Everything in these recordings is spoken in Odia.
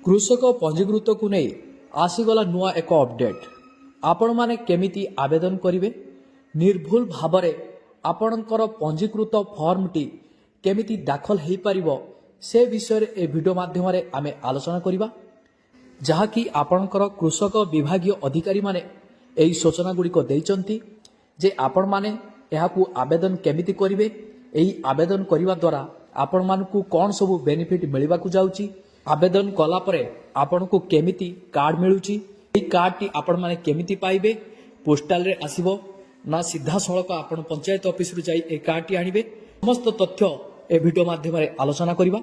କୃଷକ ପଞ୍ଜୀକୃତକୁ ନେଇ ଆସିଗଲା ନୂଆ ଏକ ଅପଡେଟ୍। ଆପଣମାନେ କେମିତି ଆବେଦନ କରିବେ, ନିର୍ଭୁଲ ଭାବରେ ଆପଣଙ୍କର ପଞ୍ଜୀକୃତ ଫର୍ମଟି କେମିତି ଦାଖଲ ହୋଇପାରିବ, ସେ ବିଷୟରେ ଏ ଭିଡ଼ିଓ ମାଧ୍ୟମରେ ଆମେ ଆଲୋଚନା କରିବା। ଯାହାକି ଆପଣଙ୍କର କୃଷକ ବିଭାଗୀୟ ଅଧିକାରୀମାନେ ଏହି ସୂଚନା ଗୁଡ଼ିକ ଦେଇଛନ୍ତି ଯେ ଆପଣମାନେ ଏହାକୁ ଆବେଦନ କେମିତି କରିବେ, ଏହି ଆବେଦନ କରିବା ଦ୍ୱାରା ଆପଣମାନଙ୍କୁ କ'ଣ ସବୁ ବେନିଫିଟ୍ ମିଳିବାକୁ ଯାଉଛି, ଆବେଦନ କଲା ପରେ ଆପଣଙ୍କୁ କେମିତି କାର୍ଡ଼ ମିଳୁଛି, ଏହି କାର୍ଡ଼ଟି ଆପଣମାନେ କେମିତି ପାଇବେ, ପୋଷ୍ଟାଲରେ ଆସିବ ନା ସିଧାସଳଖ ଆପଣ ପଞ୍ଚାୟତ ଅଫିସରୁ ଯାଇ ଏହି କାର୍ଡ଼ଟି ଆଣିବେ, ସମସ୍ତ ତଥ୍ୟ ଏ ଭିଡ଼ିଓ ମାଧ୍ୟମରେ ଆଲୋଚନା କରିବା।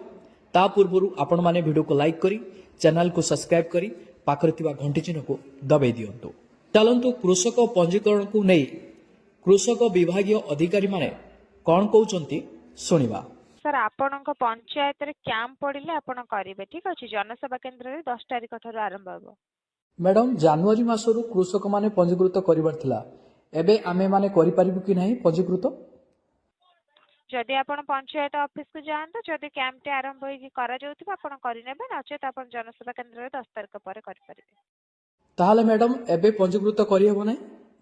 ତା ପୂର୍ବରୁ ଆପଣମାନେ ଭିଡ଼ିଓକୁ ଲାଇକ୍ କରି, ଚ୍ୟାନେଲକୁ ସବସ୍କ୍ରାଇବ୍ କରି ପାଖରେ ଥିବା ଘଣ୍ଟି ଚିହ୍ନକୁ ଦବାଇ ଦିଅନ୍ତୁ। ଚାଲନ୍ତୁ, କୃଷକ ପଞ୍ଜୀକରଣକୁ ନେଇ କୃଷକ ବିଭାଗୀୟ ଅଧିକାରୀମାନେ କ'ଣ କହୁଛନ୍ତି ଶୁଣିବା। ସାର୍, ଆପଣଙ୍କ ପଞ୍ଚାୟତରେ କ୍ୟାମ୍ପ ପଡ଼ିଲେ ଆପଣ କରିବେ, ଠିକ୍ ଅଛି? ଜନସେବା କେନ୍ଦ୍ରରେ 10 ତାରିଖ ଠାରୁ ଆରମ୍ଭ ହେବ। ମ୍ୟାଡ଼ାମ୍, ଜାନୁଆରୀ ମାସରୁ କୃଷକମାନେ ପଞ୍ଜୀକୃତ କରିବାର ଥିଲା। ଏବେ ଆମେମାନେ କରିପାରିବୁ କି ନାହିଁ ପଞ୍ଜୀକୃତ? ଯଦି ଆପଣ ପଞ୍ଚାୟତ ଅଫିସକୁ ଯାଆନ୍ତୁ, ଯଦି କ୍ୟାମ୍ପଟି ଆରମ୍ଭ ହେଇକି କରାଯାଉଥିବ, ଆପଣ କରିନେବେ। ନଚେତ୍ ଆପଣ ଜନସେବା କେନ୍ଦ୍ରରେ 10 ତାରିଖ ପରେ କରିପାରିବେ। ତାହେଲେ ମ୍ୟାଡ଼ାମ୍, ଏବେ ପଞ୍ଜୀକୃତ କରିହେବ ନାହିଁ,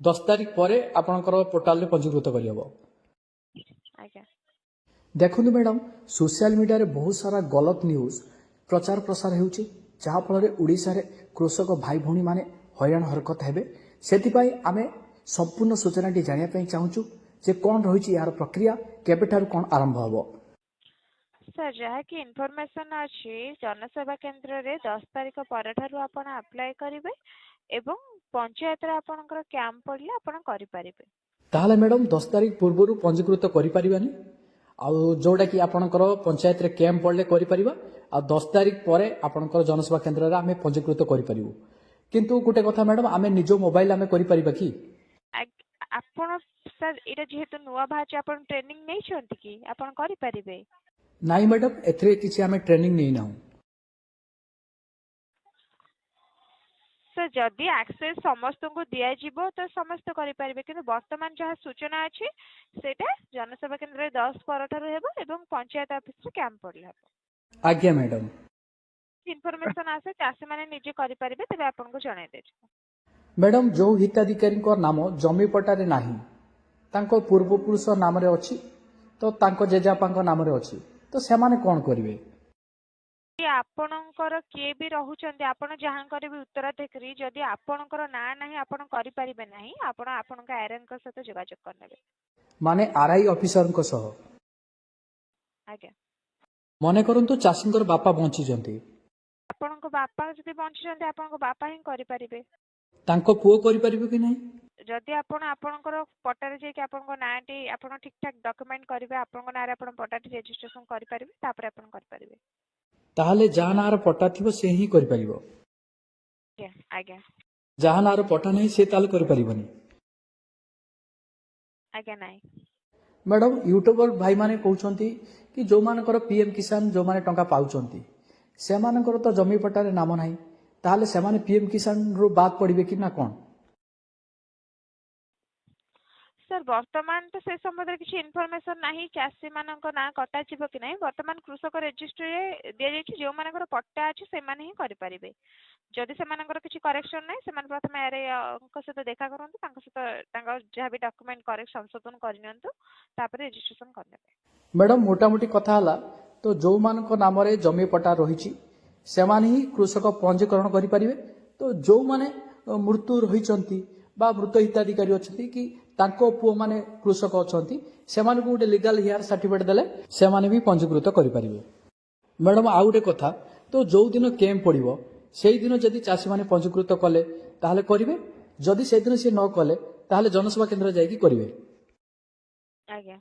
10 ତାରିଖ ପରେ ଆପଣଙ୍କର ପୋର୍ଟାଲରେ ପଞ୍ଜୀକୃତ କରିହେବ? ଆଜ୍ଞା। ଦେଖନ୍ତୁ ମ୍ୟାଡ଼ାମ୍, ସୋସିଆଲ ମିଡ଼ିଆରେ ବହୁତ ସାରା ଗଲତ ନ୍ୟୁଜ୍ ପ୍ରଚାର ପ୍ରସାର ହେଉଛି, ଯାହାଫଳରେ ଓଡ଼ିଶାରେ କୃଷକ ଭାଇ ଭଉଣୀମାନେ ହଇରାଣ ହରକତ ହେବେ। ସେଥିପାଇଁ ଆମେ ସମ୍ପୂର୍ଣ୍ଣ ସୂଚନାଟି ଜାଣିବା ପାଇଁ ଚାହୁଁଛୁ ଯେ କ'ଣ ରହିଛି ଏହାର ପ୍ରକ୍ରିୟା, କେବେଠାରୁ କ'ଣ ଆରମ୍ଭ ହେବ। ସାର୍, ଯାହାକି ଇନଫର୍ମେସନ୍ ଅଛି, ଜନସେବା କେନ୍ଦ୍ରରେ 10 ତାରିଖ ପରଠାରୁ ଆପଣ ଆପ୍ଲାଏ କରିବେ ଏବଂ ପଞ୍ଚାୟତରେ ଆପଣଙ୍କର କ୍ୟାମ୍ପ ପଡ଼ିଲେ ଆପଣ କରିପାରିବେ। ତାହେଲେ ମ୍ୟାଡ଼ାମ୍, 10 ତାରିଖ ପୂର୍ବରୁ ପଞ୍ଜୀକୃତ କରିପାରିବାନି, ଆଉ ଯେଉଁଟାକି ଆପଣଙ୍କର ପଞ୍ଚାୟତରେ କ୍ୟାମ୍ପ ପଡ଼ିଲେ କରିପାରିବା, ଆଉ 10 ତାରିଖ ପରେ ଆପଣଙ୍କର ଜନସେବା କେନ୍ଦ୍ରରେ ଆମେ ପଞ୍ଜୀକୃତ କରିପାରିବୁ। କିନ୍ତୁ ଗୋଟେ କଥା ମ୍ୟାଡ଼ାମ୍, ଆମେ ନିଜ ମୋବାଇଲ ଆମେ କରିପାରିବା କି? ଆପଣ ସାର୍, ଏଇଟା ଯେହେତୁ ନୂଆ ବାହାରିଛି, ଆପଣ ଟ୍ରେନିଂ ନେଇଛନ୍ତି କି? ଆପଣ କରିପାରିବେ? ନାଇଁ ମ୍ୟାଡ଼ାମ୍, ଏଥିରେ କିଛି ଆମେ ଟ୍ରେନିଂ ନେଇନାହୁଁ। ସାର୍, ଯଦି ଆକ୍ସେସ୍ ସମସ୍ତଙ୍କୁ ଦିଆଯିବ ତ ସମସ୍ତେ କରିପାରିବେ। କିନ୍ତୁ ବର୍ତ୍ତମାନ ଯାହା ସୂଚନା ଅଛି, ସେଇଟା ଜନସେବା କେନ୍ଦ୍ରରେ 10 ପରଠାରୁ ହେବ ଏବଂ ପଞ୍ଚାୟତ ଅଫିସରେ କ୍ୟାମ୍ପ ପଡ଼ିଲେ ହେବ। ଆଜ୍ଞା ମ୍ୟାଡ଼ାମ୍। ଇନଫର୍ମେସନ୍ ଆସେ, ଚାଷୀମାନେ ନିଜେ କରିପାରିବେ, ତେବେ ଆପଣଙ୍କୁ ଜଣାଇ ଦିଆଯିବ। ମ୍ୟାଡ଼ାମ୍, ଯେଉଁ ହିତାଧିକାରୀଙ୍କ ନାମ ଜମି ପଟ୍ଟାରେ ନାହିଁ, ତାଙ୍କ ପୂର୍ବପୁରୁଷ ନାମରେ ଅଛି, ତ ତାଙ୍କ ଜେଜେବାପାଙ୍କ ନାମରେ ଅଛି, ତ ସେମାନେ କ'ଣ କରିବେ? ଯଦି ଆପଣଙ୍କର କିଏ ବି ରହୁଛନ୍ତି, ଆପଣ ଯାହାଙ୍କର ବି ଉତ୍ତରାଧିକାରୀ, ଯଦି ଆପଣଙ୍କର ନାଁ ନାହିଁ, ଆପଣ କରିପାରିବେ ନାହିଁ। ଆପଣ ଆପଣଙ୍କ ଆର୍ଆଇଙ୍କ ସହିତ ଯୋଗାଯୋଗ କରିନେବେ। ମାନେ ଆର୍ I ଅଫିସରଙ୍କ ସହ? ଆଜ୍ଞା। ମନେ କରନ୍ତୁ ଚାଷୀଙ୍କର ବାପା ବଞ୍ଚିଛନ୍ତି। ଆପଣଙ୍କ ବାପା ଯଦି ବଞ୍ଚିଛନ୍ତି, ଆପଣଙ୍କ ବାପା ହିଁ କରିପାରିବେ। ତାଙ୍କ ପୁଅ କରିପାରିବେ କି ନାହିଁ? ଯଦି ଆପଣ ଆପଣଙ୍କର ପଟ୍ଟାରେ ଯାଇକି ଆପଣଙ୍କ ନାଁଟି ଆପଣ ଠିକ୍ ଠାକ୍ ଡକ୍ୟୁମେଣ୍ଟ କରିବେ, ଆପଣଙ୍କ ନାଁରେ ଆପଣ ପଟ୍ଟାଟି ରେଜିଷ୍ଟ୍ରେସନ କରିପାରିବେ, ତାପରେ ଆପଣ କରିପାରିବେ। ତାହେଲେ ଯାହା ନାଁର ପଟ୍ଟା ଥିବ, ସେ ହିଁ କରିପାରିବ? ଆଜ୍ଞା। ଯାହା ନାଁର ପଟ୍ଟା ନାହିଁ, ସେ ତାହେଲେ କରିପାରିବନି? ଆଜ୍ଞା, ନାଇଁ। ମ୍ୟାଡ଼ାମ୍, ୟୁଟ୍ୟୁବର ଭାଇମାନେ କହୁଛନ୍ତି କି ଯେଉଁମାନଙ୍କର ପି ଏମ୍ କିଷାନ ଯେଉଁମାନେ ଟଙ୍କା ପାଉଛନ୍ତି, ସେମାନଙ୍କର ତ ଜମି ପଟ୍ଟାରେ ନାମ ନାହିଁ, ତାହେଲେ ସେମାନେ ପି ଏମ୍ କିଷାନରୁ ବାଦ ପଡ଼ିବେ କି ନା କ'ଣ? ସାର୍, ବର୍ତ୍ତମାନ ତ ସେ ସମ୍ବନ୍ଧରେ କିଛି ଇନଫର୍ମେସନ୍ ନାହିଁ, ଚାଷୀମାନଙ୍କ ନାଁ କଟାଯିବ କି ନାହିଁ। ବର୍ତ୍ତମାନ କୃଷକ ରେଜିଷ୍ଟ୍ରିରେ ଦିଆଯାଇଛି, ଯେଉଁମାନଙ୍କର ପଟ୍ଟା ଅଛି ସେମାନେ ହିଁ କରିପାରିବେ। ଯଦି ସେମାନଙ୍କର କିଛି କରେକ୍ସନ୍ ନାହିଁ, ସେମାନେ ପ୍ରଥମେ ଆର୍ଆଇଙ୍କ ସହିତ ଦେଖା କରନ୍ତୁ, ତାଙ୍କ ସହିତ ତାଙ୍କ ଯାହା ବି ଡକ୍ୟୁମେଣ୍ଟ କରେକ୍ଟ ସଂଶୋଧନ କରିନିଅନ୍ତୁ, ତାପରେ ରେଜିଷ୍ଟ୍ରେସନ କରିନେବେ। ମ୍ୟାଡ଼ାମ୍, ମୋଟାମୋଟି କଥା ହେଲା ତ ଯେଉଁମାନଙ୍କ ନାମରେ ଜମି ପଟ୍ଟା ରହିଛି, ସେମାନେ ହିଁ କୃଷକ ପଞ୍ଜୀକରଣ କରିପାରିବେ। ତ ଯେଉଁମାନେ ମୃତ୍ୟୁ ରହିଛନ୍ତି ବା ମୃତ ହିତାଧିକାରୀ ଅଛନ୍ତି କି ତାଙ୍କ ପୁଅମାନେ କୃଷକ ଅଛନ୍ତି, ସେମାନଙ୍କୁ ଗୋଟେ ଲିଗାଲ here certificate ଦେଲେ ସେମାନେ ବି ପଞ୍ଜୀକୃତ କରିପାରିବେ। ମ୍ୟାଡ଼ାମ୍, ଆଉ ଗୋଟେ କଥା, ତ ଯେଉଁଦିନ କ୍ୟାମ୍ପ ପଡ଼ିବ, ସେଇଦିନ ଯଦି ଚାଷୀମାନେ ପଞ୍ଜୀକୃତ କଲେ ତାହେଲେ କରିବେ, ଯଦି ସେଦିନ ସିଏ ନ କଲେ ତାହେଲେ ଜନସେବା କେନ୍ଦ୍ର ଯାଇକି କରିବେ? ଆଜ୍ଞା।